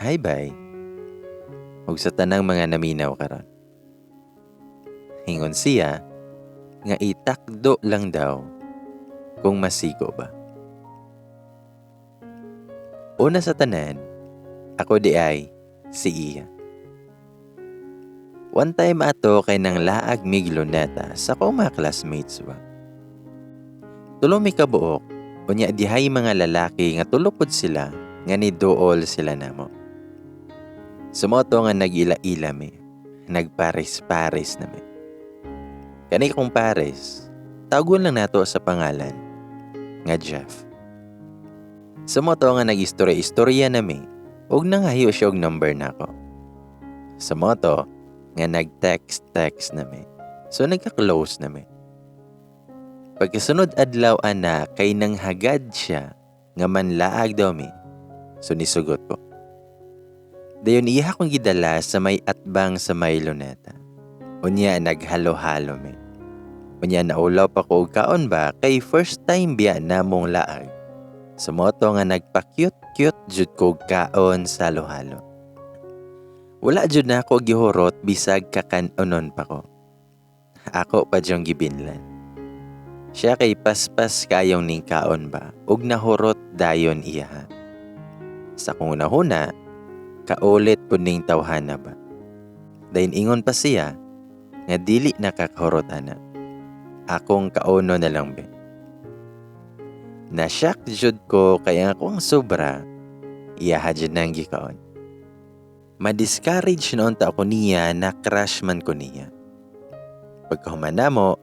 Hi, bye. Ug sa tanang mga naminaw karon. Ingon siya nga itakdo lang daw kung masigo ba. Una sa tanan, ako diay si Iya. One time ato kay nang laag mig Luneta sa akong mga classmates ba. Tulo mi kabuok, unya dihay mga lalaki nga tulo pod sila nga niduol sila namo. So mao to nga nag-ila-ila mi, nagpares-pares na mi. Kani kong pares, tawagon lang nato sa pangalan nga Jeff. Sa mao to nga nag-istorya-istorya na mi, ug nanghayo siya og number nako. Sa mao to nga nag-text-text na mi. So nagka-close na mi. Pagkasunod adlaw ana kay nanghagad siya nga manlaag daw mi. So nisugot ko. Dayon iya akong gidala sa may atbang sa may Luneta. Unya naghalo-halo mi. Unya naulaw pa ko og kaon ba kay first time biya namong laag. Sa mao to nga nagpa-cute-cute jud ko og kaon sa halo-halo. Wala jud na ako gihurot bisag kakaonon pa ko. Ako pa dyong gibinlan. Siya kay paspas kayong ning kaon ba ug nahurot dayon iya. Sa kong hunahuna, kaulit pud ning tawhana ba. Dayon ingon pa siya nga dili nakakahurot ana. Akong kauno na lang be. Na-shock jud ko kay ang akong sobra, iyaha jud nang gikaon. Ma-discourage noon ta ako niya na crush man ko niya. Pagkahuman namo,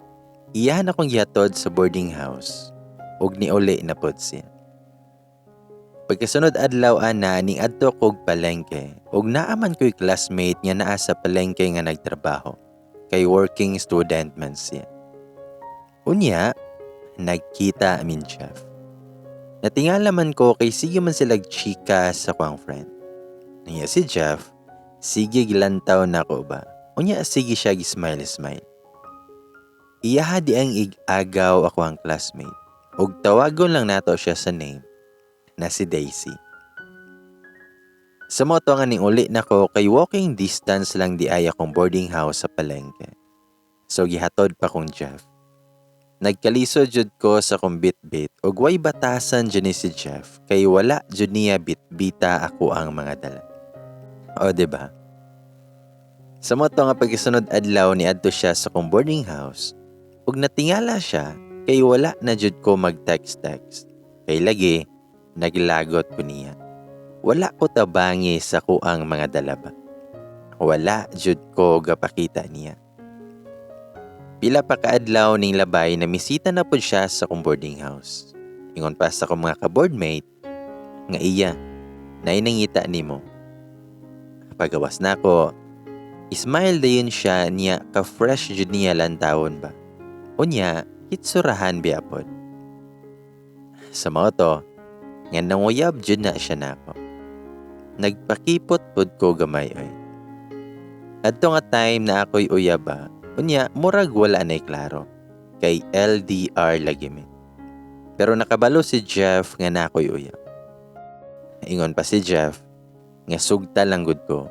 iyahan akong gihatod sa boarding house ug niuli na pod siya. Pagkasunod adlaw ana ning adto kog palengke ug naa man ko'y classmate nga naa sa palengke nga nagtrabaho kay working student man siya. Unya, nagkita min Jeff. Natingala man ko kay sige man sila chika sa kuang friend. Unya si Jeff, sige gilantaw nako ba. Unya sige siya gi-smile smile. Iyaha di ang ig-agaw ako ang classmate. Ug tawagon lang nato siya sa name na si Daisy. Sa mao to nga ning uli nako kay walking distance lang di ay akong boarding house sa palengke. So gihatod pa kong Jeff. Nagkalisod jud ko sa kong bitbit ug way batasan jud ni si Jeff kay wala jud niya bitbita ako ang mga dala. O di ba? Sa mao to nga pagkasunod adlaw ni adto siya sa kong boarding house ug natingala siya kay wala na jud ko mag-text-text. Kay lagi naglagot ko niya. Wala ko tabangi sa kuang mga dala ba. Wala jud ko gapakita niya. Pila pa kaadlaw ning labay na misita na pud siya sa akong boarding house. Ingon pa sa akong mga ka-boardmate nga iya, naay nangita nimo. Pagawas nako, smile dayon siya niya ka-fresh jud niya lantawon ba. Unya, hitsurahan biya pod. Sa mao to, nga nanguyab jud na siya nako. Nagpakipot pod ko gamay oy. Adto nga time na ako'y uyab ba, unya murag wala na'y klaro. Kay LDR lagi mi. Pero nakabalo si Jeff nga na ako'y uyab. Ingon pa si Jeff nga sugta lang gud ko,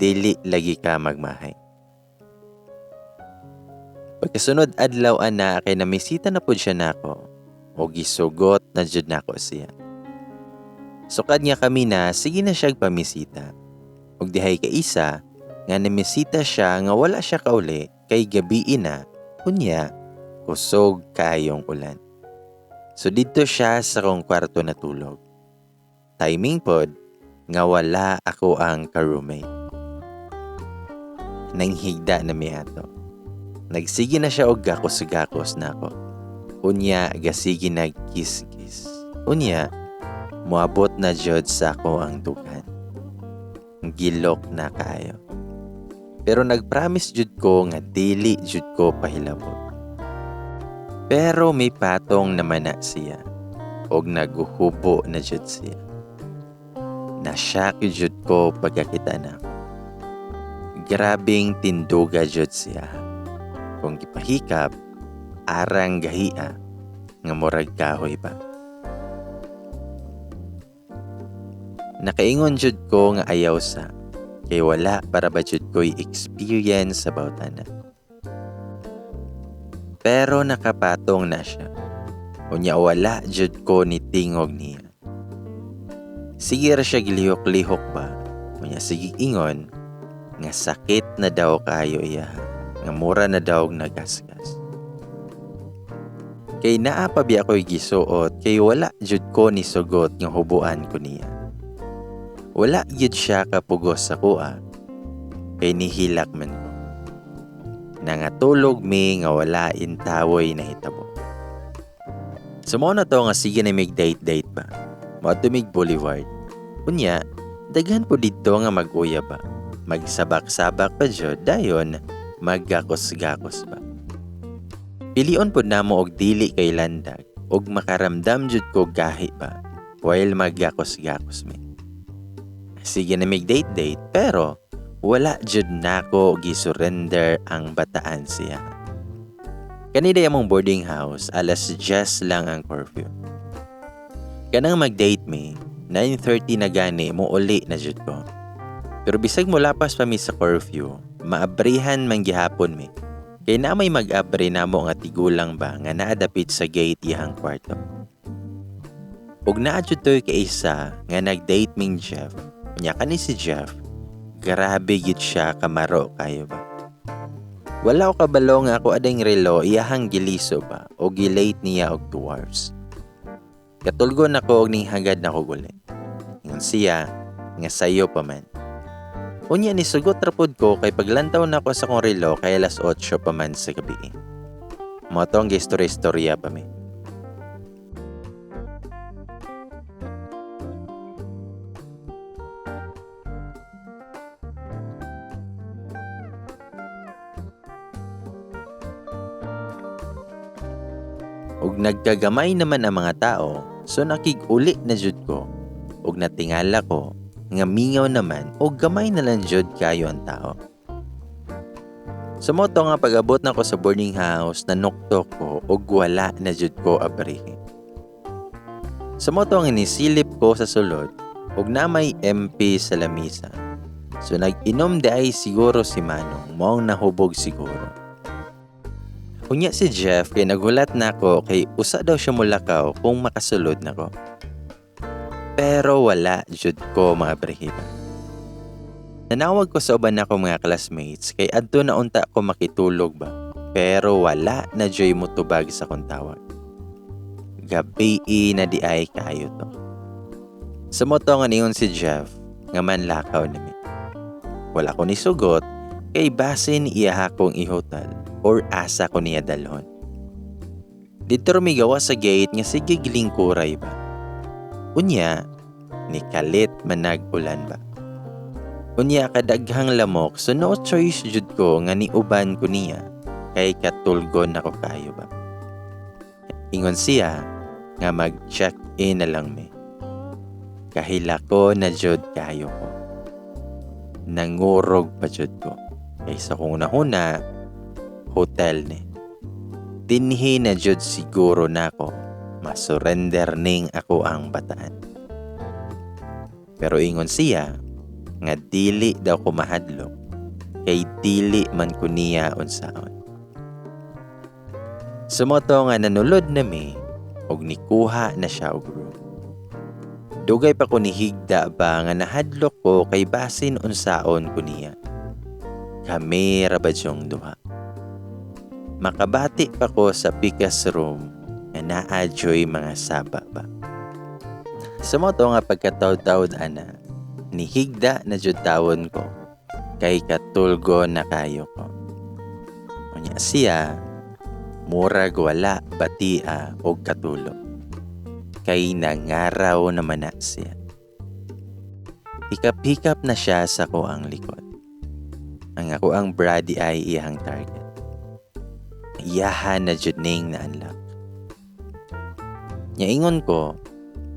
dili lagi ka magmahay. Pagkasunod adlaw ana kay namisita na pud siya nako o gisugot na jud nako siya. Sukad nga kami na sige na siya pamisita. Ug dihay ka isa nga namisita siya nga wala siya kauli kay gabii na, unya kusog kaayong ulan. So didto siya sa kong kwarto natulog. Timing pod nga wala ako ang ka-roommate. Nanghigda na mi ato. Nagsige na siya og gakos-gakos nako. Unya gasige nagkiss-kiss. Unya moabot na jud sa ako ang dughan. Gilok na kaayo. Pero nagpromise jud ko nga dili jud ko pahilabot. Pero may patong naman na siya og naguhubo na jud siya. Na-shock jud ko pagkakita na. Grabing tinduga jud siya. Kung gipahikap, arang gahia nga murag kahoy ba. Nakaingon jud ko nga ayaw sa kay wala para ba jud ko'y experience about ana. Pero nakapatong na siya. Unya wala jud ko ni tingog niya. Sige ra siya gilihok-lihok ba. Unya sige ingon nga sakit na daw kayo iya, nga mura na daw nagasgas. Kay naa pa biya ko'y gisuot kay wala jud ko ni sugot nga hubuan ko niya. Wala gyud siya kapugos sa kuha kay nihilak man ko. Nangatulog mi nga wala intawoy nahitabo. So mao na to nga sige na mig date-date ba. Moadto mig Boulevard. Unya, daghan po didto nga mag-uya ba. Magsabak-sabak pa jud dayon maggakos-gakos ba. Pilion pod namo og dili kay landag og makaramdam jud ko gahi ba while maggakos-gakos mi. Sige na mig date-date pero wala jud nako gisurrender ang bataan siya. Kanida among boarding house, alas 10 lang ang curfew. Kanang mag-date mi, 9:30 na gani mo uli na jud ko. Pero bisag mo lapas pa mi sa curfew, maabrihan man gihapon mi. Kay na may mag-abre namo nga tigulang ba nga naadapit sa gate iyang kwarto. Ug naa jud toy kaisa nga nag-date ming Jeff. Unya kani si Jeff, grabe gid siya kamaro kayo ba. Wala ko kabalo nga ako ading relo iyahang giliso ba o gilate niya og 2 hours. Katulgon ako og nihagad na ko guli. Ingon siya nga sayo pa man. Unya ni sugot ra pod ko kay paglantaw nako sa akong relo kay alas 8 pa man sa gabi. Mao to ang gistorya-istorya pa mi. Ug nagkagamay naman ang mga tao, so nakig-uli na jud ko. Ug natingala ko nga mingaw naman og gamay na lang jud kayo ang tao. Sa mao to nga pag-abot nako sa boarding house, nanuktok ko og wala na jud ko abrihi. Sa mao to nga nisilip ko sa sulod og na may MP sa lamisa. So nag-inom di ay siguro si Manong, maong nahubog siguro. Unya si Jeff kay nagulat nako kay usa daw siya mulakaw kung makasulod nako. Pero wala jud ko maabrihiba. Nanawag ko sa uban nako mga classmates kay adto na unta ko makitulog ba. Pero wala na joy mutubag sa kong tawag. Gabi na di ay kayo to. Sa moto nga niyon si Jeff nga manlakaw nami. Wala ko nisugot kay basin iya akong ihotal or asa ko niya dalhon. Dito rumigawa sa gate nga sige gilingkuray ba. Unya, ni kalit manag ulan ba. Unya kadaghang lamok so no choice jud ko nga niuban ko niya kay katulgon ako kayo ba. Ingon siya nga mag-check-in na lang mi. Kahila ko na jud kayo ko. Nangurog pa jud ko. Kaysa kung nahuna, hotel ni. Dinhi na jud siguro nako masurrender ning ako ang bataan. Pero ingon siya nga dili daw ko mahadlok kay dili man ko niya unsaon. Sumoto nga nanulod na mi og nikuha na siya og room. Dugay pa ko nihigda ba nga nahadlok ko kay basin unsaon ko niya. Kami ra ba diyong duha. Makabati pa ko sa pikas room nga naa joy mga saba ba. Sa moto nga pagkataod-taod ana, nihigda na jud tawon ko kay katulgo na kayo ko. Unya siya, murag wala batia og katulog. Kay nangaraw naman na siya. Hikap-hikap na siya sa ko ang likod. Ang ako ang brady ay iyang target. Iyahan na jud ning naanlak. Nyaingon ko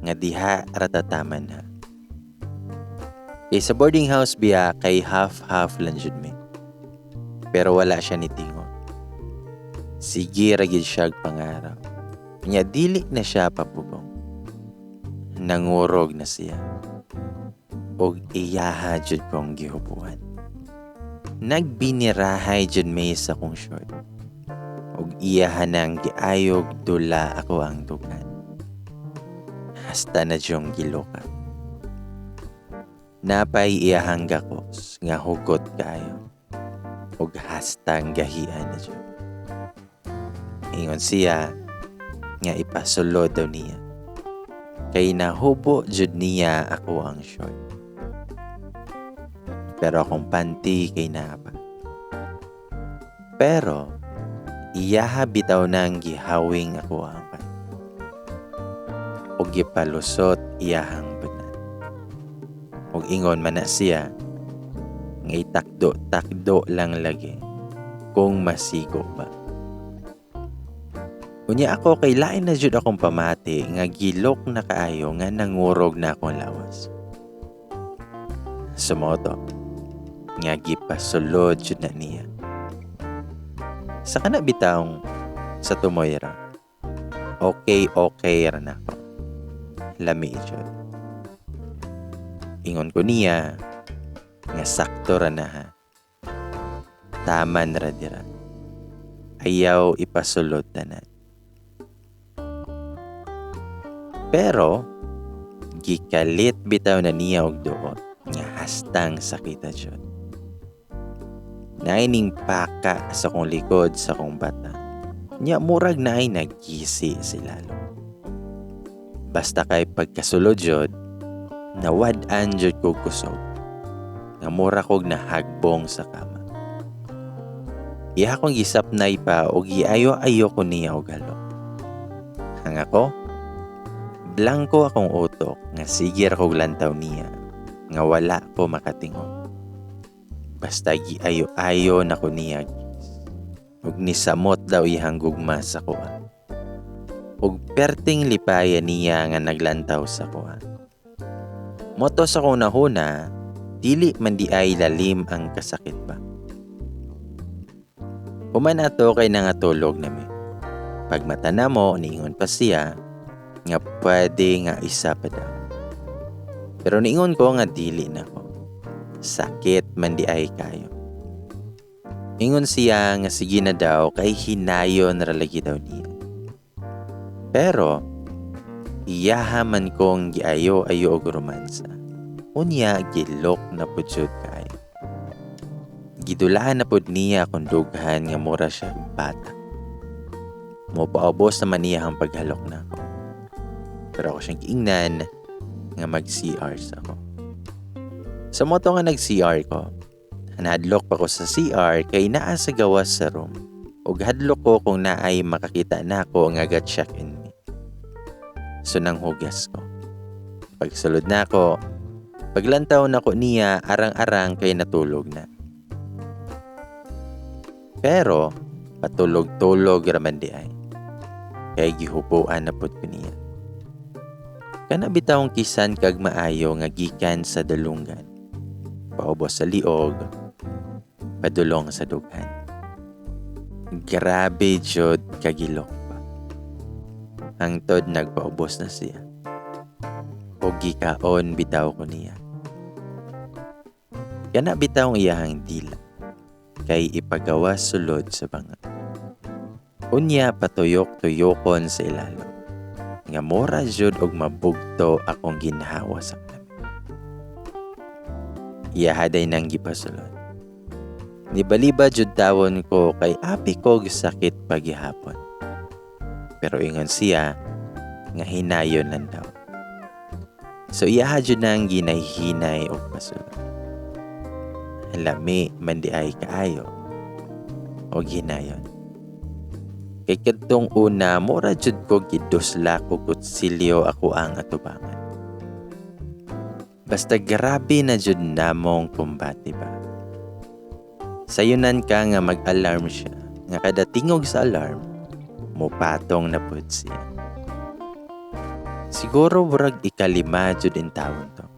nga diha ratataman ha. Kay sa boarding house biya kay half-half lang jud mi. Pero wala siya nitingon. Sige ra gid siya pangarap. Nya dili na siya papugong. Nangurog na siya. Og iyaha jud kong gihubuan. Nagbinirahay jud may sa kong short. Og iyaha nang giayog dula ako ang dughan. Hasta na diyong giluka. Napay iyahang gakos nga hugot kayo. Og hastang gahian na jud. Ingon siya nga ipasulod daw niya. Kay nahubo jud niya ako ang short. Pero akong panty kay naa pa. Pero iyaha bitaw nang gihawing ako ang panty. Og gipalusot iyahang bunat. Og ingon man na siya nga itakdo-takdo lang lagi kung masigo ba. Unya ako kay lain na jud akong pamati nga gilok na kaayo nga nangurog na akong lawas. Sumoto nga gipasulod jud na niya. Sa kana bitawng sa tumoy ra. Okay, okay ra na ako. Lami jud. Ingon ko niya nga sakto ra na ha. Taman ra dira. Ayaw ipasulod tanan. Pero gikalit bitaw na niya og duot nga hastang sakita jud. Naining paka sa kong likod sa kong bata. Nya murag naay nagkisi si lalo. Basta kay pagkasulod jud, nawad-an jud kog kusog. Nga mura kog nahagbong sa kama. Iya akong gisapnay pa og giayo-ayo ko niya og halo. Hang ako, blangko akong utok nga sige ra kog lantaw niya nga wala ko makatingog. Basta giayo-ayo na ko niya ug nisamot daw iyang gugma sa kuha. Ug perting lipaya niya nga naglantaw sa kuha. Moto sa kong nahuna, dili man di ay lalim ang kasakit ba. Human ato kay nangatulog nami. Pagmata na mo, niingon pa siya nga pwede nga isa pa daw. Pero niingon ko nga dili na ko. Sakit man di ay kayo. Ingon siya nga sige na daw kay hinayon ra lagi daw niya. Pero iyaha man kong giayo-ayo og romansa. Unya gilok na pud jud kaayo. Gidulaan na pud niya akong dughan nga mura siya bata. Mopaubos naman niya ang paghalok nako. Pero ako siyang giingnan nga mag-CR sa ako. Sa moto nga nag-CR ko, nahadlok pa ko sa CR kay naa sa gawas sa room. Ug hadlok ko kung naay makakita nako nga ga-check in me. So nanghugas ko. Pagsulod na ako, paglantaw nako niya arang-arang kay natulog na. Pero patulog-tulog raman di ay. Kay gihubuan na pud ko niya. Kana bitawng kisan kag maayo nga gikan sa dalunggan. Paubos sa liog, padulong sa dughan. Grabe jud kagilok pa. Hangtod nagpaubos na siya. O gikaon bitaw ko niya. Kana bitaw ang iyahang dila kay ipagawa sulod sa banga. Unya patuyok-tuyokon sa ilalo. Nga mura jud og mabugto akong ginhawa sa kami. Iyahaday nang gipasulod. Nibaliba jud tawon ko kay api kog sakit pagihapon. Pero ingon siya nga hinayon lang daw. So iyaha jud nang ginayhinay og pasulod. Lami man di ay kaayo og hinayon. Kay kadtong una mura jud ko giduslak og kutsilyo ako ang atubangan. Basta grabe na jud namong kumbate ba. Sayunan ka nga mag-alarm siya, nga kada tingog sa alarm, mupatong na pud siya. Siguro murag 5 jud in tawon to.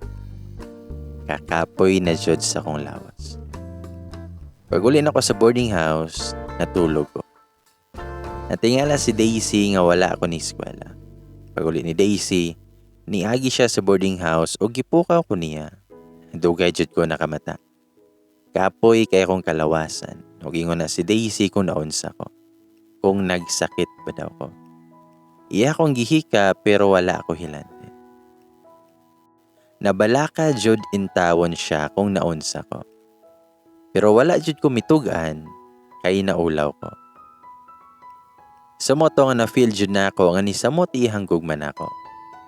Kakapoy na jud sa kong lawas. Pag uli na ko sa boarding house, natulog ko. Natingala si Daisy nga wala ako ni eskwela. Pag uli ni Daisy, Niagi siya sa boarding house ug gipukaw ko niya. Dugay jud ko nakamata. Kapoy kay akong kalawasan ug ingon na si Daisy kung naunsa ko. Kung nagsakit ba daw ko. Iya akong gihika pero wala ako hilante. Nabalaka jud intawon siya kung naunsa ko. Pero wala jud ko mitug-an kay naulaw ko. Sa moto nga na-feel jud na ako nga nisamot iyang gugma nako.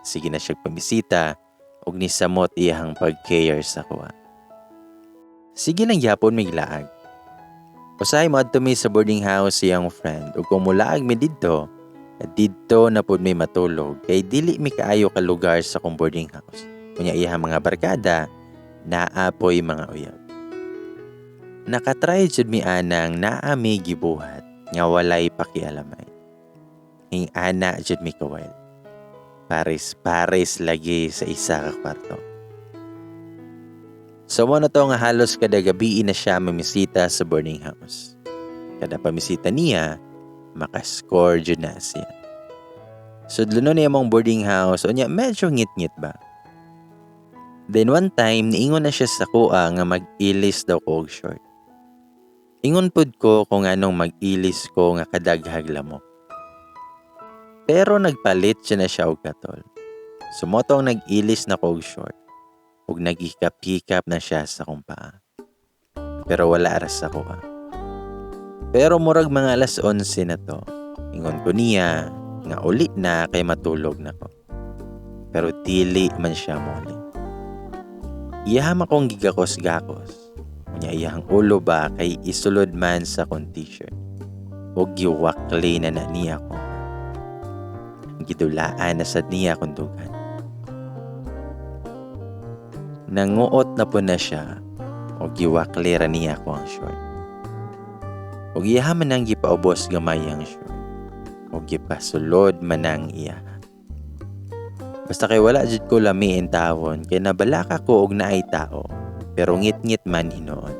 Sige na siya pamisita ug nisamot iyang pag-care sa kuha. Sige lang gyapon miglaag. Usahay moadto mi sa boarding house iyang friend ug kung mulaag mi didto, didto na pud mi matulog kay dili mi kaayo ka lugar sa akong boarding house. Unya iyang mga barkada naa poy mga uyab. Nakatry jud mi anang naa mi gibuhat nga walay pakialamay. Ing ana jud mi ka-wild. Pares-pares lagi sa isa ka kwarto. So mo na to nga halos kada gabi na siya mamisita sa boarding house. Kada pamisita niya, makascore jud na siya. Sudlo niya mong boarding house, unya medyo ngit-ngit ba. Then one time, niingon na siya sa kuha nga mag-ilis daw ko og short. Ingon pud ko kung anong mag-ilis ko nga kadaghag lamok. Pero nagpalit siya na siya og katol. Sumotong nag-ilis na ko og short. Ug naghikap-hikap na siya sa akong paa. Pero wala ra sa kuha. Pero murag mga alas 11 na to. Ingon ko niya nga uli na kay matulog na ko. Pero dili man siya muli. Iyaham akong gigakos-gakos. Unya iyahang ulo ba kay isulod man sa akong t-shirt. Ug giwakli na na niya ko. Gidulaan na sad niya akong dugan. Nanguot na po na siya o giwakli ra niya ako ang short. Og iyaha man ang gipaubos gamay ang short. O gipasulod man ang iya. Basta kay wala jud ko lami intawon kay nabalaka ko og naay tao pero ngit-ngit man hinuon.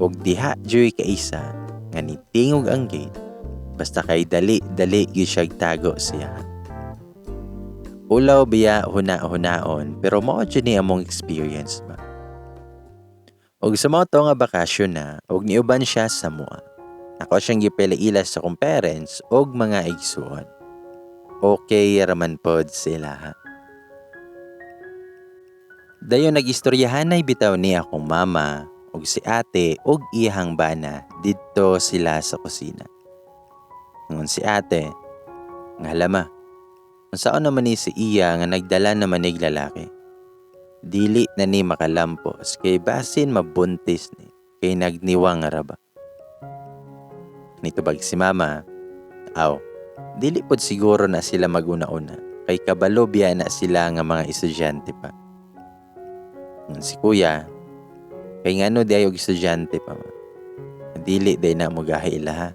Og diha juy kaisa nga nitingog ang gate basta kay dali-dali gyud siya tago siya. Ulaw biya huna-hunaon pero mao jud ni among experience ba. Og sa mao to nga bakasyon na og niuban siya sa mua. Ako siyang gipila-ila sa akong parents og mga igsuon. Okay raman pod sila ha. Dayon nag-istoryahanay bitaw ni akong mama og si ate og iyahang bana didto sila sa kusina. Ngon si ate, nga lama, unsaon naman ni si iya nga nagdala naman nig lalaki. Dili na ni makalampos kay basin mabuntis ni kay nagniwang ra ba. Nitubag si mama, aw, dili pod siguro na sila maguna-una kay kabalo biya na sila nga mga estudyante pa. Ngon si kuya, kay ngano di ay og estudyante pa ma. Dili day na mogahi ilaha.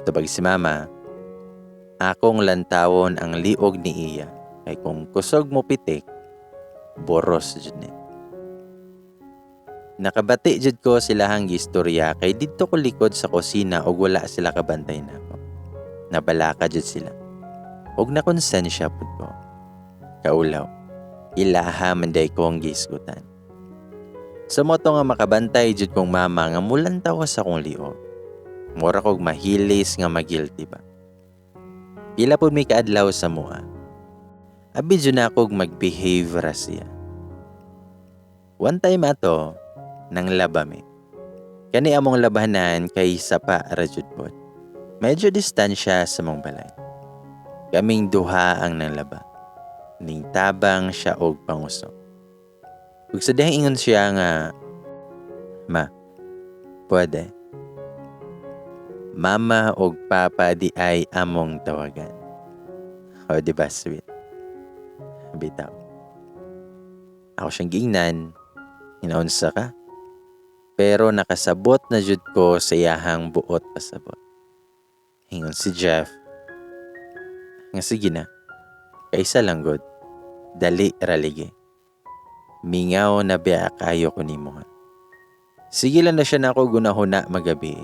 Tubag si mama, akong lantawon ang liog ni iya kay kung kusog mo pitik, boros jud ni. Nakabati jud ko silahang gistorya kay didto ko likod sa kusina ug wala sila kabantay nako. Nabalaka jud sila. Ug nakonsensya pud ko. Kaulaw, ilaha man day kong gisgutan. Sa moto nga makabantay jud kong mama nga mulantaw sa akong liog. Mura kog mahilis nga magilty ba. Pila pud mi kaadlaw sa mua. Abi jud na akog mag-behave ra siya. One time ato, nang laba mi. Kani among labanan kay sapa ra jud pod. Medyo distansya sa mong balay. Kaming duha ang nanglaba. Ning tabang siya og panguso. Ug sa dihang ingon siya nga, Ma, pwede. Mama og papa di ay among tawagan. O di ba sweet? Bitaw. Ako siyang giingnan, hinaunsa ka. Pero nakasabot na jud ko sa iyahang buot pasabot. Ingon si Jeff, nga sige na, kaysa lang god, dali raligi. Mingaw na biya kayo ko nimo. Sige lang na siya na ako gunahuna magabi.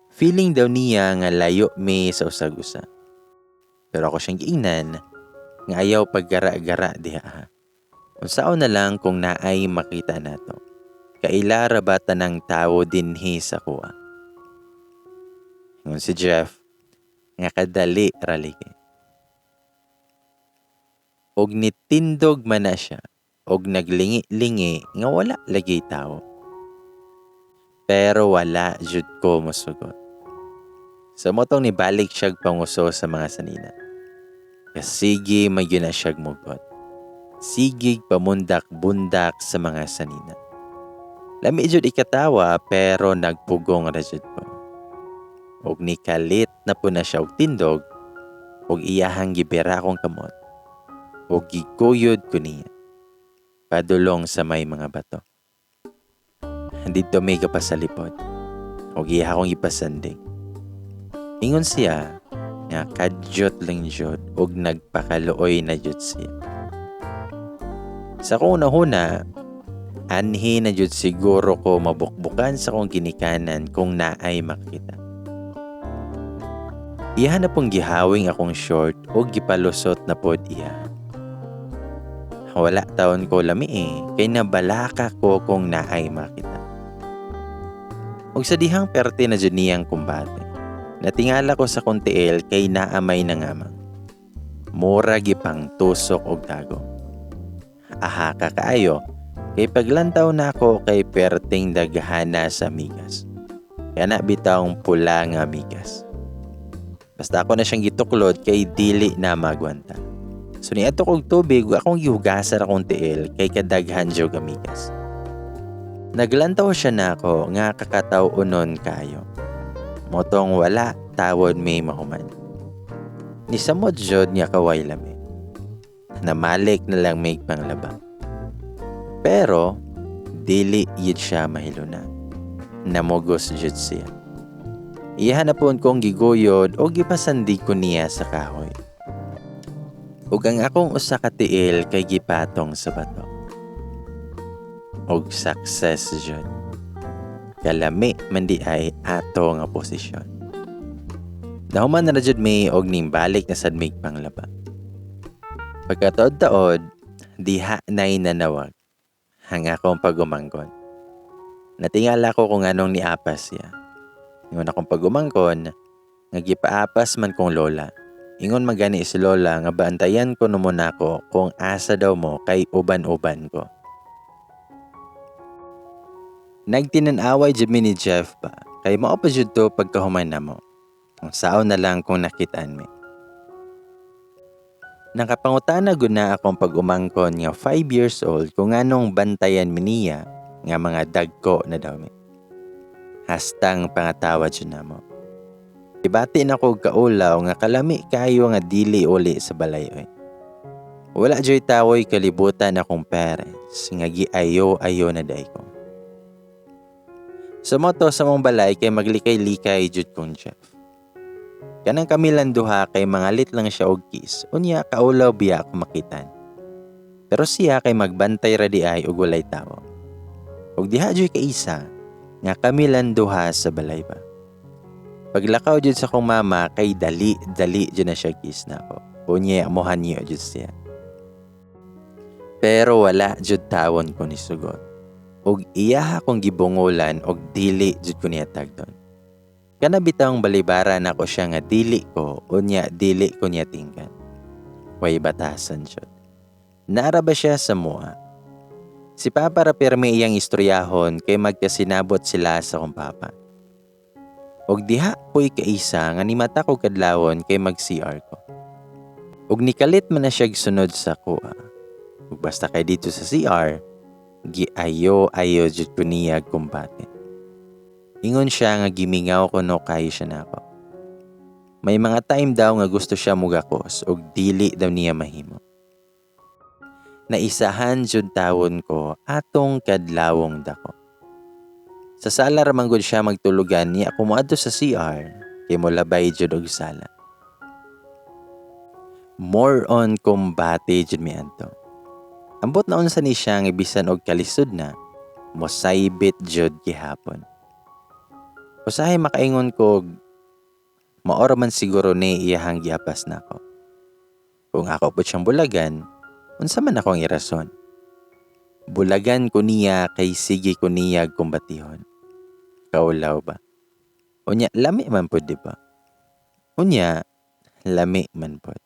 Feeling daw niya nga layo mi sa usag-usa. Pero ako siyang giingnan nga ayaw paggara-gara diha ha. Unsaon na lang kung naay makita nato. Kaila ra ba tanang tawo dinhi sa kuha? Ingon si Jeff nga kadali ra ligi. Og nitindog man na siya og naglingi-lingi nga wala lagi tawo. Pero wala jud ko mosugot. Sa motong nibalik siyag panguso sa mga sanina. Kasigi man gyud na siyag mugot. Sigig pamundak-bundak sa mga sanina. Lami jud ikatawa pero nagpugong ra jud ko. Og nikalit na po na siya og tindog og iyahang gibira akong kamot og giguyod ko niya padulong sa may mga bato. Didto may kapasalipod og iya akong ipasandig. Ingon siya nga kadyot lang jud og nagpakaluoy na jud siya. Sa akong hunahuna, anhi na jud siguro ko mabukbukan sa akong ginikanan kung naay makita. Iya na pong gihawing akong short o gipalusot na pod iya. Wala taon ko lami kay nabalaka ko kung naay makita. Og sa dihang perte na jud niyang kumbate. Natingala ko sa kong tiil kay naamay na ngamang. Mura gipang tusok og tago. Aha ka kaayo kay paglantaw na ako kay perting daghana sa amigas. Kana bitawng pula nga amigas. Basta ako na siyang gituklod kay dili na magwanta. So niadto kog tubig ug akong gihugasan akong tiil kay kadaghan jud amigas. Naglantaw siya nako nga kakataw-unon kayo. Motong wala tawon may mahuman. Nisamot jud nga kaway lami. Namalik na lang may panglaba. Pero dili yun siya mahiluna. Namugos jud siya. Iyahan na po kong giguyod o gipasandig ko niya sa kahoy. Ug ang akong usa ka tiil kay gipatong sa bato. Og success jud. Kalami man di ay ato nga posisyon. Nahuman na jud mi og nimbalik na sad mig panglaba. Pagkataod-taod, diha na'y nanawag. Ang akong pag-umangkon. Natingala ko kung anong niapas siya. Ingon akong pag-umangkon, nga gipaapas man kong lola. Ingon magani si lola nga baantayan ko no muna ko kung asa daw mo kay uban-uban ko. Nagtinan-away jud mi ni Jeff ba, kay mao pa jud to pagkahuman namo. Ang sao na lang kung nakitaan mi. Nakapangutana gud na akong pag-umangkon nga 5 years old kung anong bantayan mi niya nga mga dagko na daw mi. Hastang pangatawa jud namo. Ibati na ko kaulaw nga kalami kayo nga dili uli sa balay oy. Wala joy tawoy kalibutan akong parents nga giayo-ayo na day ko. Sa moto sa mong balay kay maglikay-likay jud kong Jeff. Kanang kami lang duha kay mangalit lang siya og kiss. Unya kaulaw biya ako makitan. Pero siya kay magbantay ra di ay og walay tawo. Og diha jud kaisa nga kami lang duha sa balay ba. Paglakaw jud sa akong mama kay dali-dali jud na siya kiss na ako. Unya amuhan niyo jud siya. Pero wala jud tawon ko ni sugot. Og iya akong gibungulan og dili jud ko niya tagdon. Kana bitawng balibara nako siya nga dili ko, unya dili ko niya tingkan. Way batasan jud. Naara ba siya sa mua? Si Papa ra pirmi iyang istoryahon kay magkasinabot sila sa akong papa. Og diha po'y kaisa nga nimata ko kadlawon kay mag-CR ko. Og nikalit man na siyag sunod sa kuha. Ug basta kay dito sa CR, giayo-ayo jud ko niya kumbate. Ingon siya nga gimingaw ko no kayo siya nako. May mga time daw nga gusto siya mugakos og dili daw niya mahimo. Naisahan jud tawon ko atong kadlawong dako. Sa sala ra man gud siya magtulugan niya ako moadto sa CR kay molabay jud og sala. More on kumbate jud mi adto. Ambot na unsa ni siya nga bisan og kalisod na, mosaybit jud gihapon. Usahay makaingon ko, maora man siguro ni iyahang giapas nako. Kung ako po siyang bulagan, unsa man akong irason? Bulagan ko niya kay sige ko niya kumbatihon. Kaulaw ba? Unya, lami man pod, di ba? Unya, lami man pod.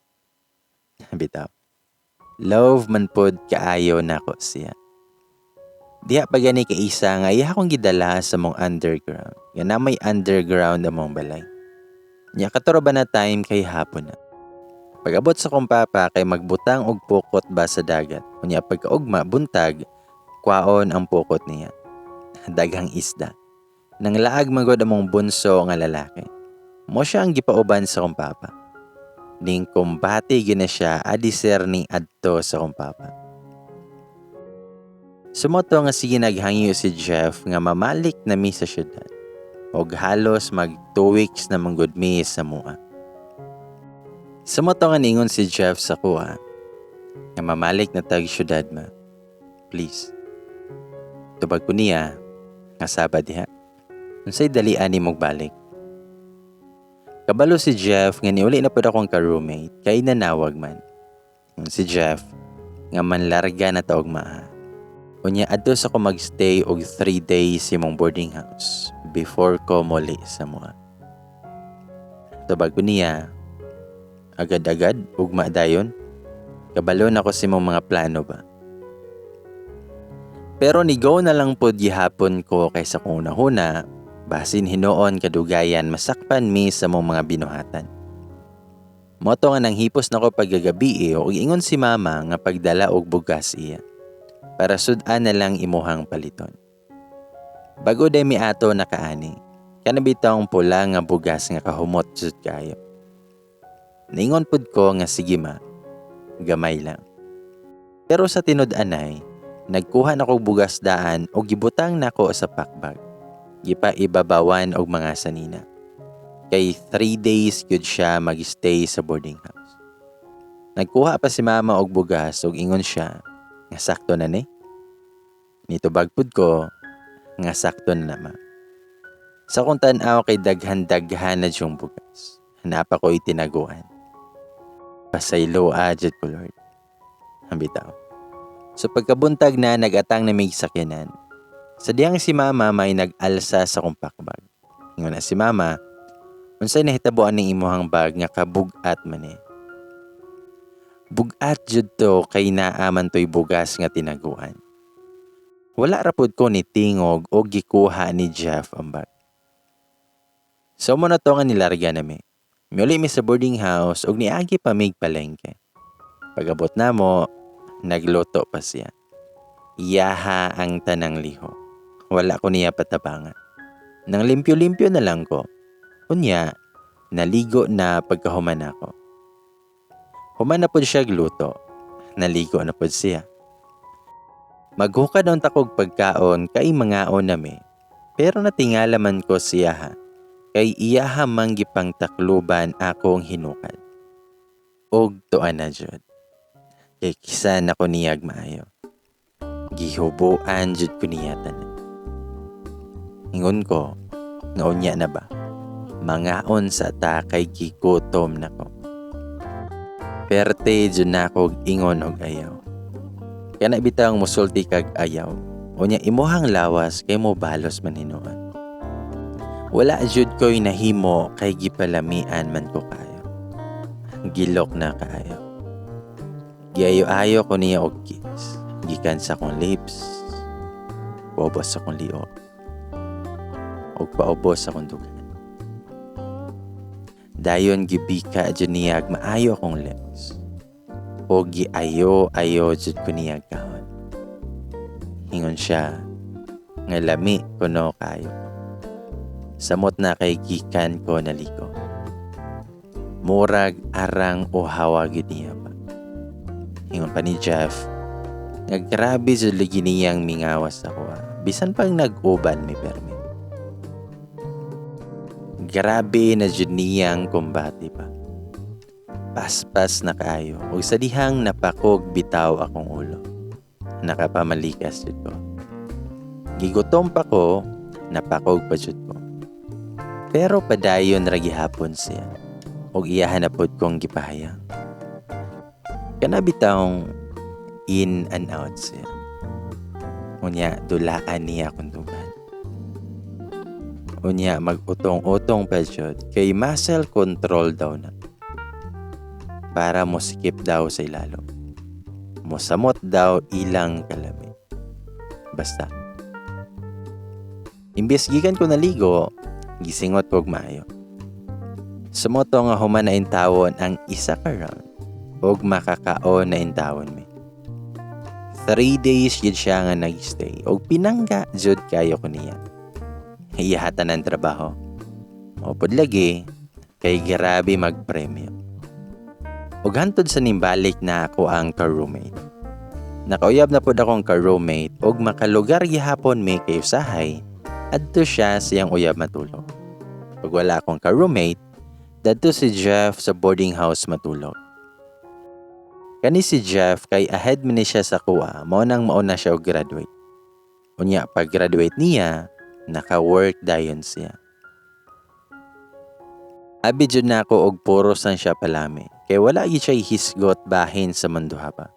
Bitaw. Love man pod kaayo nako siya. Diha pa gani ka isa nga iya akong gidala sa mong underground. Nga na may underground among balay. Nya kato ba na time kay hapon na. Pag-abot sa kong papa kay magbutang og pukot ba sa dagat. Unya pagkaugma buntag, kwaon ang pukot niya. Daghang isda. Nang laag magod among bunso nga lalaki. Mo siya ang gipauban sa kong papa. Ning kumbati gina siya adiser ning adto sa kong papa. Sumoto nga sige naghangyo si Jeff nga mamalik na mi sa syudad. Og halos mag 2 weeks na manggod mi sa mua. Sumoto nga ningon si Jeff sa kuha nga mamalik na tag syudad ma. Please. Tubag ko niya nga saba diha. Unsay dali ani mog balik. Kabalo si Jeff nga niuli na pud akong ka-roommate kay nanawag man. Ingon si Jeff nga manlarga na taog maa. Unya adto sa ko magstay og 3 days sa imong boarding house before ko muli sa mua. Tubag ko niya, agad-agad ugma dayon. Kabalo na ko sa imong mga plano ba. Pero ni-go na lang pod gihapon ko kaysa kung una-huna, basin hinuon kadugayan masakpan mi sa mong mga binuhatan. Moto nga nang hipos nako paggagabi og ingon si mama nga pagdala og bugas iya. Para sud-an na lang imuhang paliton. Bago day mi ato nakaani, kana bitawng pula nga bugas nga kahumot jud kayo. Ningon pud ko nga sige ma, gamay lang. Pero sa tinud-anay, nagkuha na kog bugas daan og gibutang nako sa pakbag. Gipaibabawan og mga sanina. Kay 3 days gyud siya mag-stay sa boarding house. Nagkuha pa si mama og bugas og ingon siya nga sakto na ni. Nitubag pud ko nga sakto na ma. Sa akong tan-aw kay daghan-daghan na diyong bugas. Hanapa ko itinaguan. Pasayloa jud ko Lord. Ang bitaw. So pagkabuntag na nagatang na may sakyanan. Sa diyang si mama may nag-alsa sa kong pakbag. Ingon na si mama, unsay nahitabuan ning imuhang bag nga kabugat man eh. Bugat jud to kay naa man to'y bugas nga tinaguan. Wala ra pud ko ni tingog o gikuha ni Jeff ang bag. So mo na to nga nilarga nami. Miuli mi sa boarding house ug niagi pa mig palengke. Pag-abot namo, nagluto pa siya. Iyaha ang tanang liho. Wala ko niya patabangan. Nang limpyo-limpyo na lang ko. Unya, naligo na pagkahuman ako. Human na pod siya gluto. Naligo na pod siya. Maghukad ang takog pagkaon kay mangaon nami. Pero natingala man ko siya ha. Kay iyaha mang gipang takluban akong hinukad. Og tuan na jud. Kay kisan ako niyag maayo. Gihubuan jud ko niya tanan. Ingon ko, nga unya na ba? Mangaon sa ta kay gigutom nako. Perte jud na ako ingon og ayaw. Kana bitang musulti kag ayaw. Unya imuhang lawas kay mo balos man hinuon. Wala jud ko'y nahimo kay gipalamian man ko kayo. Gilok na kaayo. Giayo-ayo ko niya og kiss. Gikan sa akong lips. Paubos sa akong liog. Og paubos sa akong dugan. Dayon gibika jud niya ag maayo akong lips. O giayo-ayo jud ko niya kahon. Ingon siya nga lami kuno kayo. Samot na kay gikan ko naligo. Murag arang o hawa gyud niya ba. Ingon pa ni Jeff nga grabe jud lagi niyang mingawas ako. Bisan pang nag-uban mi permi. Grabe na jud niyang kumbati pa. Paspas na kaayo ug sa dihang napakog bitaw akong ulo. Nakapamalikas jud ko. Gigutom pa ko, napakog pa jud ko. Pero padayon ra gihapon siya. Ug iyahan na pod kong gipahayang. Kana bitawng in and out siya. Unya dulaan niya akong dugan. Unya mag-utong-utong pa jud kay muscle control daw na. Para mosikip daw sa ilalo. Mosamot daw ilang kalami. Basta. Imbes gikan ko naligo, gisingot kog maayo. Sumoto nga human na intawon ang isa ka round ug makakaon na intawon mi. 3 days jud siya nga nag-stay ug pinangga jud kayo ko niya. Iyahatan ang trabaho. Upod lagi kay grabe magpremyo. Ug hantod sa nimbalik na ako ang ka-roommate. Nakauyab na pod akong ka-roommate ug makalugar gihapon mi kay usahay adto siya siyang uyab matulog. Pag wala akong ka-roommate, dadto si Jeff sa boarding house matulog. Kani si Jeff kay ahead man ni siya sa kuha, mao nang mauna siya og graduate. Unya pag graduate niya, naka-work dayon siya. Abi jud na ako og puros lang siya palami, kay wala gyud siya hisgot bahin sa munduha pa.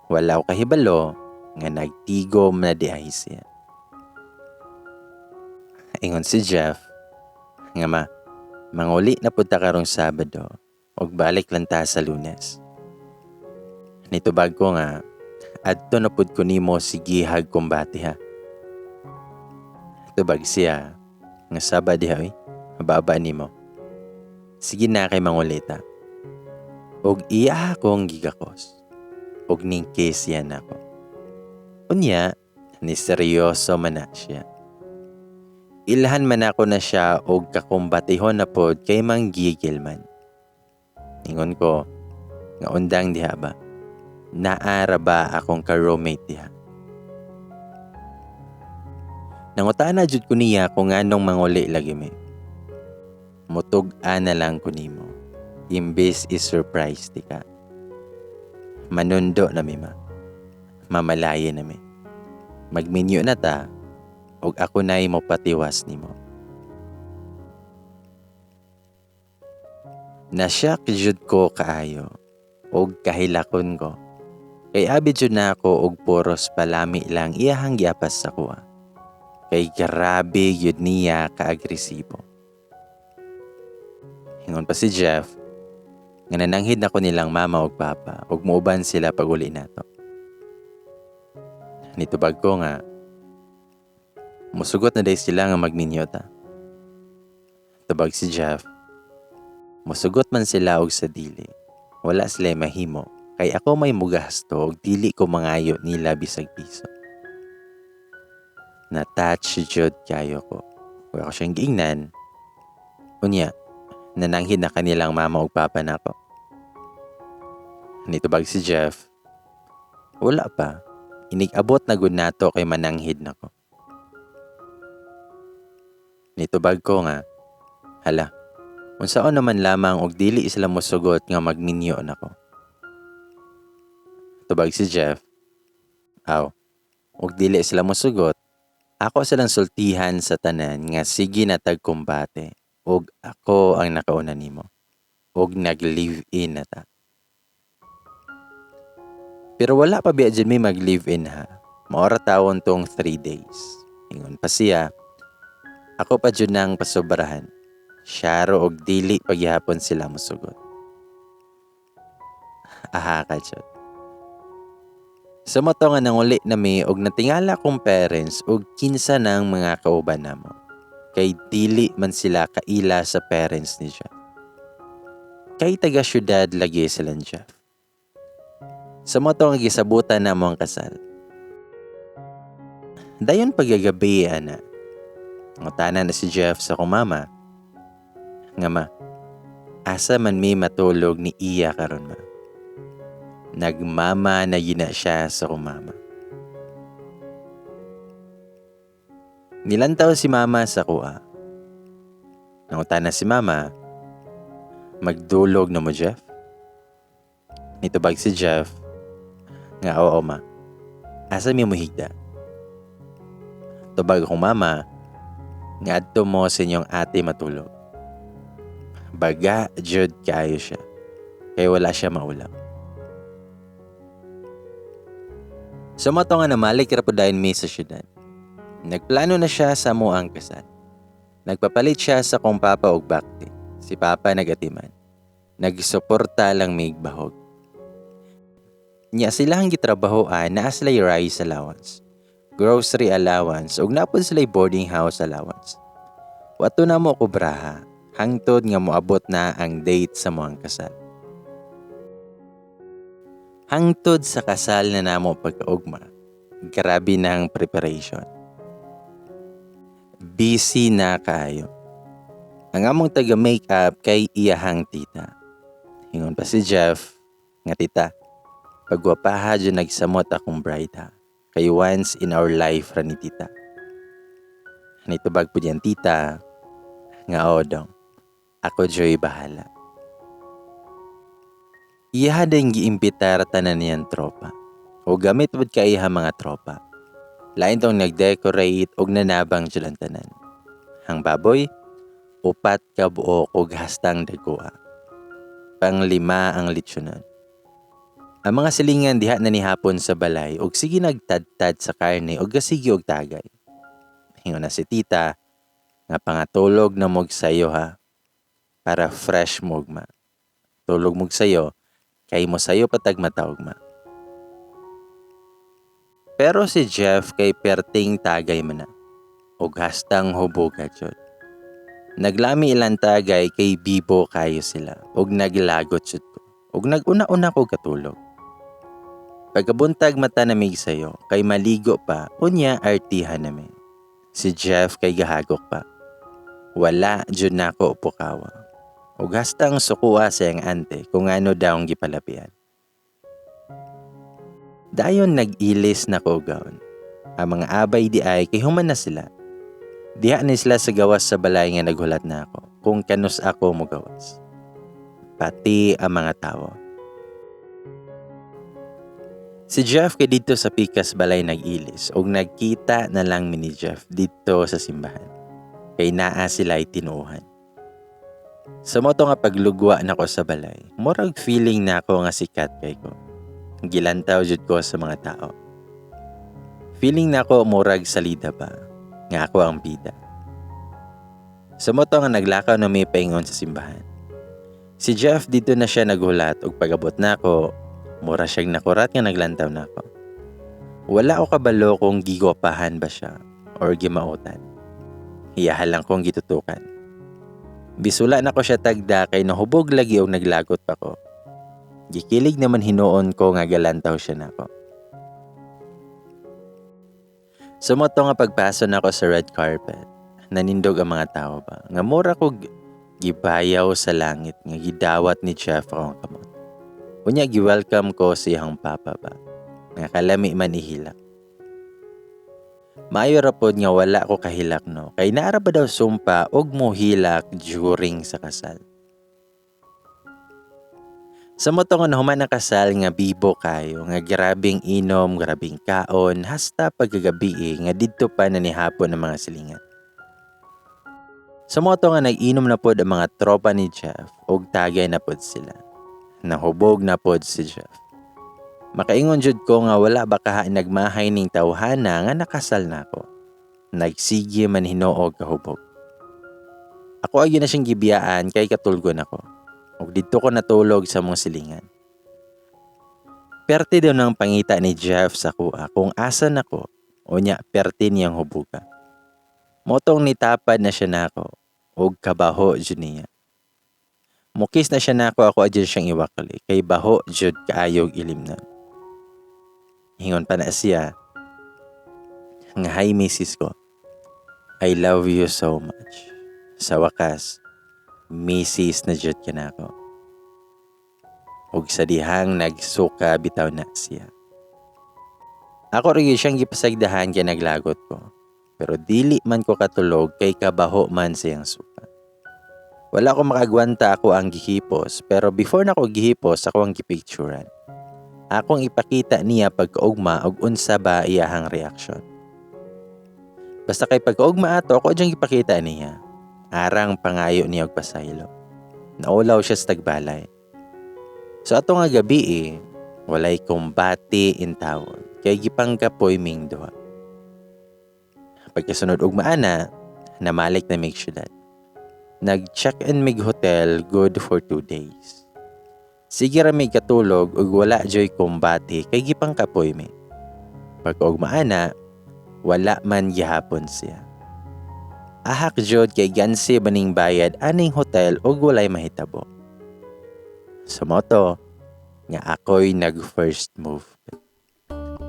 Wala ko kahibalo nga nagtigom na diay siya. Ingon si Jeff, nga ma, manguli na pud ta karong Sabado ug balik lang ta sa Lunes. Nitubag ko nga, adto na pud ko nimo sigihag kumbati ha. Tubag siya, nga saba diha oy, mababa nimo. Sige na kay mangulita. Og iya akong gigakos. Og ning kiss yan ako. Unya, ni seryoso man na siya. Ilhan man ako na siya og kakumbatihon na pod kay manggigil man. Ingon ko, nga undang diha ba? Naara ba akong ka-roommate diha? Nangutana jud ko niya kung nganong manguli lagi mi. Mutug-an na lang ko nimo. Imbes i-surprise di ka. Manundo na mi ma. Mamalaye na mi. Magminyo na ta ug ako na'y mopatiwas nimo. Nasyak jud ko kaayo ug kahilakon ko. Kay abi jud na ako og puros palami lang iyahang giapas sa kuha. Kay grabe gyud niya ka-agresibo. Ingon pa si Jeff, nga nananghid na ko nilang mama ug papa ug muuban sila pag-uli nato. Nitubag ko nga, musugot na day sila nga magminyo ta. Tubag si Jeff, musugot man sila og sa dili. Wala sila mahimo kay ako may mugasto og dili ko mangayo nila bisag piso. Na-touch jud kayo ko. Wala ko siyang giingnan. Unya, nananghid na kanilang mama ug papa nako. Nitubag si Jeff, wala pa. Inig-abot na gud nato kay mananghid nako. Nitubag ko nga, hala, unsaon naman lamang og dili sila mosugot nga magminyo nako. Tubag si Jeff, aw, og dili sila mosugot, ako silang sultihan sa tanan nga sige na tag kumbate og ako ang nakauna nimo og nag-live-in na ta. Pero wala pa biya jud mi mag-live-in ha. Maora tawon tong 3 days. Ingon pa siya, ako pa jud nang pasobrahan. Syaro og dili pagyapon sila mosugot. Aha ka jud. Sa moto nga nanguli na mi og natingala kong parents og kinsa nang mga kauban namo. Kay dili man sila kaila sa parents ni Jeff. Kay taga syudad lagi sila ni Jeff. Sa moto nga gisabutan namo ang kasal. Dayon pagkagabi ana. Ngutana na si Jeff sa akong mama. Nga ma, asa man mi matulog ni iya karon ma. Nagmama na gina siya sa akong mama. Nilantaw si mama sa kuha. Nangutana si mama, magdulog na mo Jeff? Nitubag si Jeff, nga oo ma, asa mi mo higda? Tubag akong mama, nga adto mo sa inyong ate matulog. Baga jud kaayo siya, kay wala siya maulam. Sa mao to nga namalik ra pud dayon mi sa syudad. Nagplano na siya sa amoang kasal. Nagpapalit siya sa akong papa og bakti. Si papa nagatiman. Nagsuporta lang mig bahog. Nya sila ang gitrabahoan, naa sila'y rice allowance, grocery allowance ug naa pod sila'y boarding house allowance. Wa to namo kobraha hangtod nga moabot na ang date sa amoang kasal. Hangtod sa kasal na namo pagkaugma, grabe na ang preparation. Busy na kaayo. Ang among taga makeup kay iyahang tita. Ingon pa si Jeff nga, "Tita, pagwapaha jud nagsamot akong bride ha. Kay once in our life ra ni, tita." Nitubag pud iyang tita nga, "Oo dong, ako juy bahala." Iyaha din giimbitar tanan niyang tropa. O gamit pud kay iha mga tropa. Lain tong nag-decorate og nanabang jud ang tanan. Ang baboy, 4 ka buok og hastang dagoa. Panglima ang litsunan. Ang mga silingan diha na nihapon sa balay og sige nagtadtad sa karne og gasige og tagay. Ingon na si tita nga, "Pangatulog na mog sayo ha, para fresh mo ugma. Tulog mog sayo kay mo sayo patag mataugma." Pero si Jeff kay perting tagay man na og hastang huboga jud. Naglami ilang tagay kay bibo kayo sila og naglagot jud ko og naguna-una ko katulog. Pagkabuntag mata namig sayo kay maligo pa, unya artihan nami. Si Jeff kay gahagok pa. Wala jud nako pukawa. Og hastang sukua sa iyang ante kung ano daw ang gipalapian. Dayon nag-ilis na ko gown. Ang mga abay di ay kay human na sila. Diha ni sila sa gawas sa balay nga naghulat na ako kung kanus ako mogawas. Pati ang mga tawo. Si Jeff kay didto sa pikas balay nag-ilis og nagkita na lang mi ni Jeff didto sa simbahan. Kay naa sila tinuohan. Sa mao to nga paglugwa nako sa balay, murag feeling nako nga sikat kay ko. Gilantaw jud ko sa mga tao. Feeling nako murag salida ba, nga ako ang bida. Sa mao to nga naglakaw na mi paingon sa simbahan. Si Jeff didto na siya naghulat og pag-abot nako, mura siyang nakurat nga naglantaw nako. Wala ko kabalo kung gigwapahan ba siya or gimautan. Iyaha lang kong gitutukan. Bisula na ko siya tagda kay nahubog lagi og naglagot pa ko. Gikilig naman hinuon ko nga galantaw siya nako. Sumoto nga pagpaso nako sa red carpet, nanindog ang mga tao ba nga mura kog gibayaw sa langit nga gidawat ni Jeff akong kamot. Unya gi-welcome ko sa iyang papa ba nga kalami man ihilak. Maayo ra pod nga wala ko kahilak no, kay naara ba daw sumpa og mohilak during sa kasal. Sa mao to nga nahuman ang kasal nga bibo kayo, nga grabing inom, grabing kaon, hasta pagkagabi nga didto pa na nihapon ang mga silingan. Sa mao to nga nag-inom na pod ang mga tropa ni Jeff og tagay na pod sila. Nahubog na pod si Jeff. Makaingon jud ko nga wala ba kaha nagmahay ning tawhana nga nakasal nako. Nagsige man hinuog kahubog. Ako ay na siyang gibiyaan kay katulgon ako. Ug didto ko natulog sa mong silingan. Perte daw ng pangita ni Jeff sa kuha kung asa nako, unya perte niyang hubuga. Motong nitapad na siya nako ug kabaho jud niya. Mukis na siya nako, ako adyan siyang iwakli kay baho jud kaayog ilimnon. Ingon pa na siya nga, "Hi misis ko. I love you so much. Sa wakas, misis na jud ka nako." Ug sa dihang nagsuka bitaw na siya. Ako rin siyang gipasagdahan kay naglagot ko. Pero dili man ko katulog kay kabaho man siyang suka. Wala ko makagwanta, ako ang gihipos, pero before na ako gihipos, ako ang gipicturan. Akong ipakita niya pagkaugma og unsa ba iyahang reaksyon. Basta kay pagkaugma ato, ako dyang ipakita niya. Arang pangayo niya og pasaylo. Naulaw siya sa tagbalay. So ato nga gabi walay kumbati in tawon. kay gipangkapoy ming duha. Pagkasunod ugma ana, namalik na mig syudad. Nag-check-in mig hotel good for 2 days. Sige ra mig katulog ug wala joy kumbati kay gipangkapoy mi. Pagkaugma ana, wala man gihapon siya. Ahak jud kay gansi baning bayad aning hotel ug walay mahitabo. So mao to nga ako'y nag first move.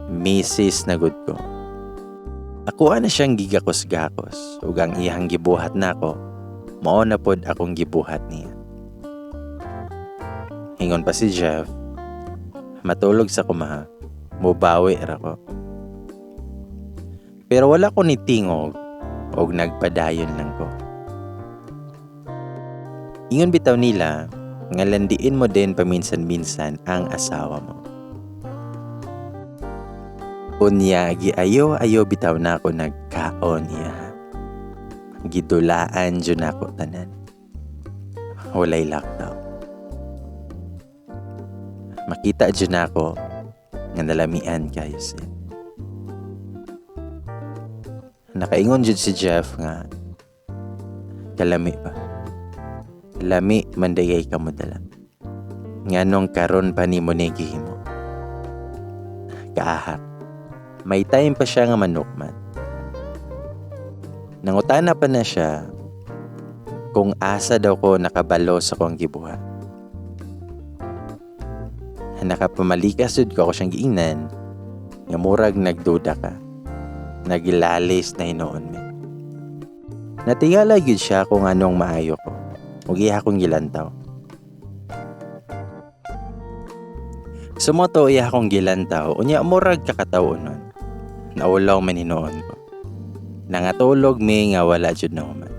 Misis na gud ko. Ako na siyang gigakos-gakos ug ang iyang gibuhat nako, mao na pod akong gibuhat niya. Ingon pa si Jeff, "Matulog sa kumaha, mubawi ra ko." Pero wala ko ni tingog og nagpadayon lang ko. Ingon bitaw nila nga landiin mo din paminsan-minsan ang asawa mo. Unya giayo-ayo bitaw nako nagkaon niya. Gidulaan jud nako tanan. Walay lockdown. Makita jud nako nga nalamian kayo siya. Nakaingon jud si Jeff nga kalami ba. Lami man dayay kamo dala. Nganong karon pa nimo ni gihimo? Kaahak. May time pa siya nga manukman. Nangutana pa na siya kung asa daw ko nakabalo sa akong gibuhat. Nakapamalikas jud ko ako siyang giingnan nga murag nagduda ka. Nagilalis na hinuon mi. Natingala gyud siya kung anong maayo ko ug iya akong gilantaw. Sumoto iya akong gilantaw unya murag kakatawo nun. Naulaw man hinuon ko. Nangatulog mi nga wala jud na human.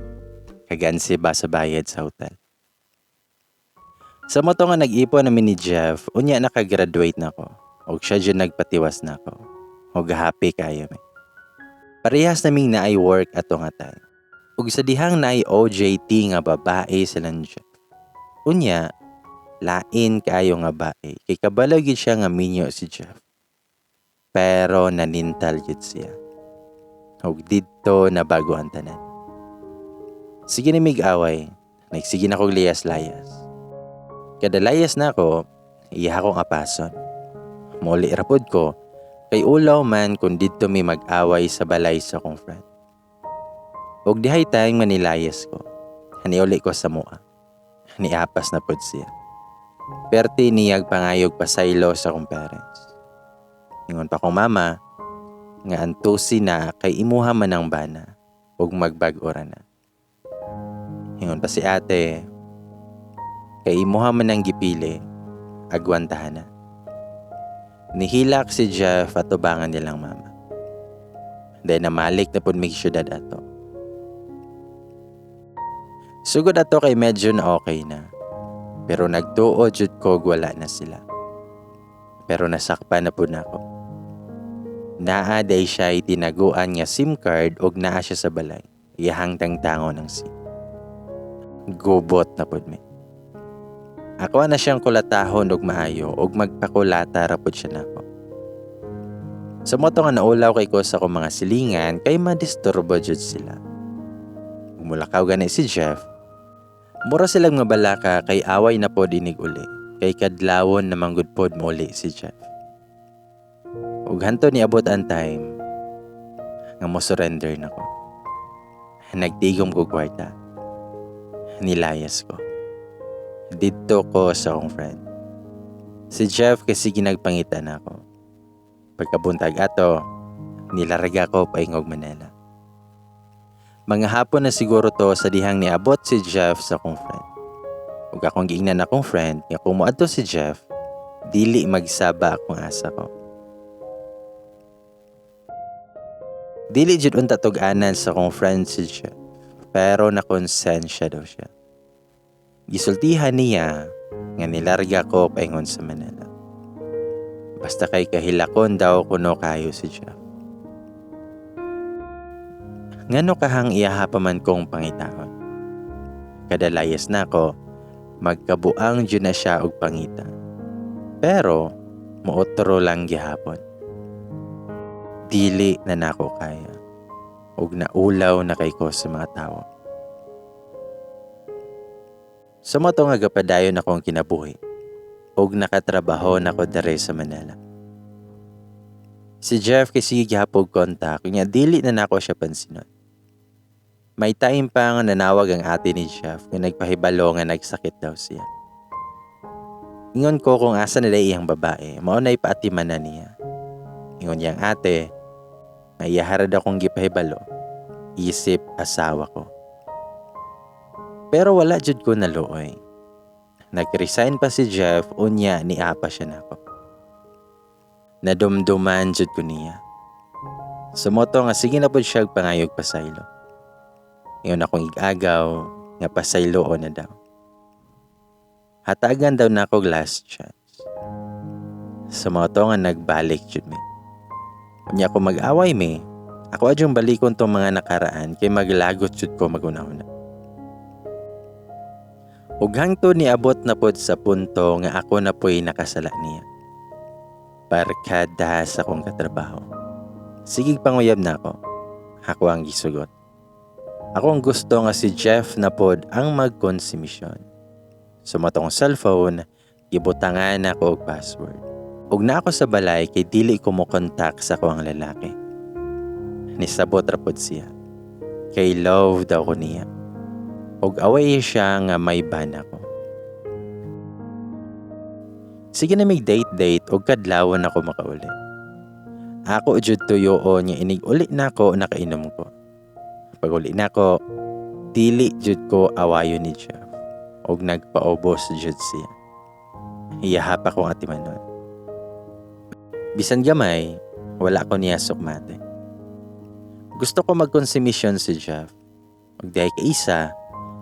Kagansi ba sa bayad sa hotel. Sa moto nga nag-ipon namin ni Jeff, unya nakagraduate na ko. Og siya jud nagpatiwas na ko. Og happy kayo mi. Parehas naming naay work ato nga time. Ug sa dihang naay OJT nga babae silang Jeff. Unya, lain kaayo nga bae kay kabalo gyud siya nga minyo si Jeff. Pero nanintal gyud siya. Ug didto na bago ang tanan. Sige ni mig away, nagsige na kog layas-layas. Kada layas na ako, iya akong apason. Muli ra pod ko, kay ulaw man kung didto mi mag-away sa balay sa akong friend. Ug dihay tayong manilayas ko. Haniuli ko sa mua. Niapas na pod siya. Perti niyag pangayog pasaylo sa akong parents. Ingon pa kong mama, nga antusi na kay imuha man ang bana ug magbag-o ra na. Ingon pa si ate, kay imuha man ang gipili, agwantahan na. Nihilak si Jeff at tubangan nilang mama. Then namalik na pud mig syudad ato. Sugod ato kay medyo na okay na. Pero nagtuo jud ko wala na sila. Pero nasakpan na pud nako. Naa day siya tinaguan nga SIM card og naa siya sa balay. Iyahang tangtango ng SIM. Gubot na pud mi. Ako na siyang kulatahon og maayo og magpakulata ra pud siya nako. Sa moto nga naulaw kay ko sa akong mga silingan kay madisturbo jud sila. Mulakaw gani si Jeff. Mura silang mabalaka kay away na pod inig uli. Kay kadlawon na manggod pod mouli si Jeff. Ug hanto niabot ang time nga mo surrender na ko. Nagtigom ko kwarta. Nilayas ko. Didto ko sa akong friend. Si Jeff kasi ginagpangita na ako. Pagkabuntag ato, nilarga ko paingog Manila. Mga hapon na siguro to sa dihang niabot si Jeff sa akong friend. Ug akong giingnan akong friend nga kung moadto si Jeff, dili magsaba akong asa ko. Dili jud unta tug-anan sa akong friend si Jeff, pero nakonsensya daw siya. Gisultihan niya nga nilarga ko paingon sa Manila. Basta kay kahilakon daw kuno kayo si Jeff. Ngano kahang iyaha pa man kong pangitaon. Kadalayas na ako, magkabuang jud na siya og pangita. Pero muotro lang gihapon. Dili na nako kaya. Ug naulaw na kay ko sa mga tawo. Sa mao to nga gapadayon akong kinabuhi ug nakatrabaho na ko diri sa Manila. Si Jeff kay sige gihapon kontak unya dili na nako siya pansinon. May time pa nga nanawag ang ate ni Jeff nga nagpahibalo nga nagsakit daw siya. Ingon ko kung asa na iyang babae, mao na ipaatiman na niya. Ingon niyang ate, nga iyaha ra daw akong gipahibalo, isip asawa ko. Pero wala jud ko naluoy. Nag-resign pa si Jeff, unya niapa siya nako. Nadumduman jud ko niya. Sa mao to nga sige na pud siya pangayog pasaylo. Ingon akong ig-agaw nga pasayloon na daw. Hatagan daw nako last chance. Sa mao to nga nagbalik jud mi. Unya kung mag-away mi, ako adyong balikon tong mga nakaraan kay maglagot jud ko maghuna-huna. Ug hangtod niabot na pod sa punto nga ako na po'y nakasala niya. Barkada sa akong katrabaho. Sige panguyab na ako. Ako ang gisugot. Ako ang gusto nga si Jeff na pod ang magkonsumisyon. Sa mao tong cellphone, gibutangan ako og password. Ug na ako sa balay kay dili ko mo kontak sa ako ang lalaki. Nisabot ra pod siya. Kay love daw ko niya. Ug away siya nga may bana ko. Sige na may date-date ug kadlawon ako makauli. Ako jud tuyoon nga inig uli nako nakainom ko. Pag uli nako, dili jud ko awayon ni Jeff. Ug nagpaubos jud siya. Iyahap akong atimanon. Bisan gamay, wala ko niya sukmate. Gusto ko magkonsumisyon si Jeff. Ug dihay ka isa,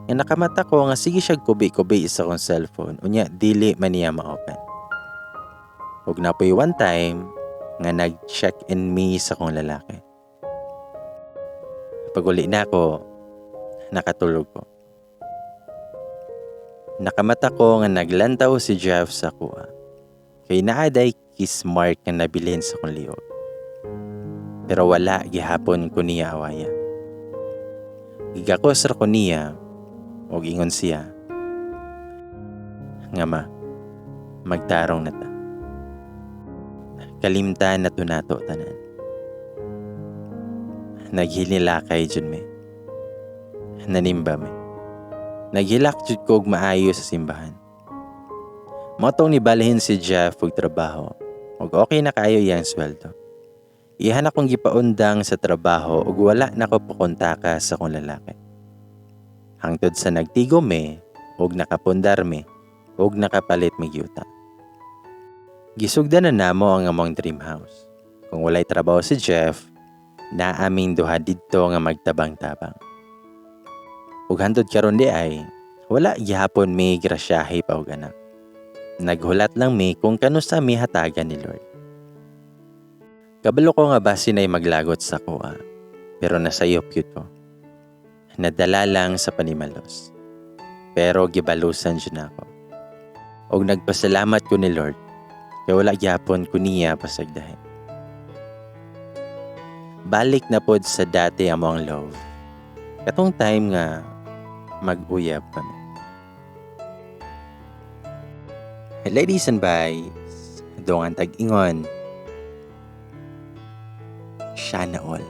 nga nakamata ko nga sige siya kubi-kubi sa akong cellphone, unya dili man niya ma-open. Ug napoy one time nga nag-check in me sa akong lalaki. Pag uli na ako, nakatulog ko. Nakamata ko nga naglantaw si Jeff sa kuha. Kay naaday kiss mark nga nabilin sa akong liog. Pero wala gihapon ko niya awaya. Gigakos ra ko niya ug ingon siya nga ma, magtarong na ta. Kalimtan na to nato tanan. Naghinilakay jud mi. Nanimba mi. Naghilak jud ko og maayo sa simbahan. Mao tong nibalhin si Jeff og trabaho ug okay na kaayo iyang sweldo. Iyahan akong gipaundang sa trabaho ug wala na ko pakontaka sa akong lalaki. Hangtod sa nagtigo mi ug nakapundar mi ug nakapalit mig yuta. Gisugdan na namo ang among dream house. Kung walay trabaho si Jeff, naa aming duha didto nga magtabang-tabang. Ug hantod karon di ay, wala gihapon mi grasyahe pa og anak. Naghulat lang mi kung kanusa mi hatagan ni Lord. Kabalo ko nga basin ay maglagot sa kuha, pero nasayop gyud ko. Nadala lang sa panimalos. Pero gibalusan jud nako. Og nagpasalamat ko ni Lord, kay wala gihapon ko niya pasagdahin. Balik na pod sa dati among love. Katong time nga mag-uyab kami. Ladies and boys, dungan tag-ingon, siya na all.